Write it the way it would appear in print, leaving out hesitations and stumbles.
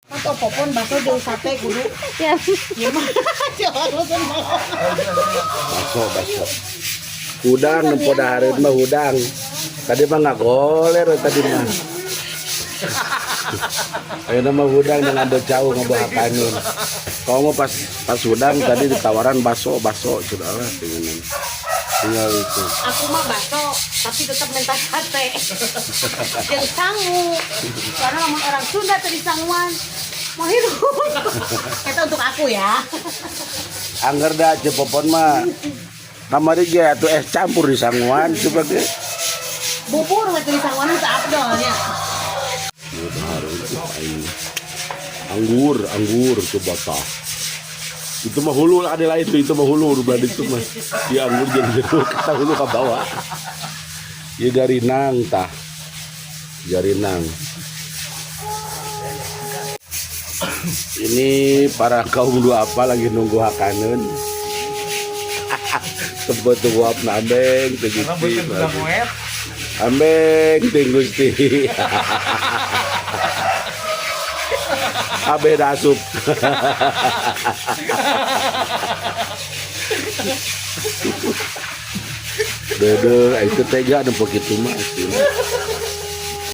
Atau Popon bakso jeung sate kudu. Ya. Ieu mah Bakso, bakso. Hudang nempo dahareun mah hudang. Tadi mah ngagoler tadi mah. Ayeuna mah hudang dengan ngambil jauh ngabawa kanun. Kalau mau pas pas hudang tadi ditawaran bakso, bakso sudah lah tinggal tinggal itu. Aku mah bakso, tapi tetap minta sate. Jeung sangu. Karena lamun orang Sunda tadi sanguan mau hidup. Itu untuk aku ya. Angger da Ceu Popon mah kamari ge atuh es campur di sanguan coba ge. Bubur we teh sanguan itu afdolnya. Anggur, anggur coba tah. Itu mah hulu lah ada lain tuh, itu mah hulu udah itu mah. Di anggur jadi jeruk kita hulu ke bawah. Ya garinang tah. Garinang. Ini para kaum duafa lagi nunggu hakaneun. Tempat tunggu apa ambeng teu Gusti. Ambeng teu Gusti. Abe asup. Dede, itu tega nempo kitu mah.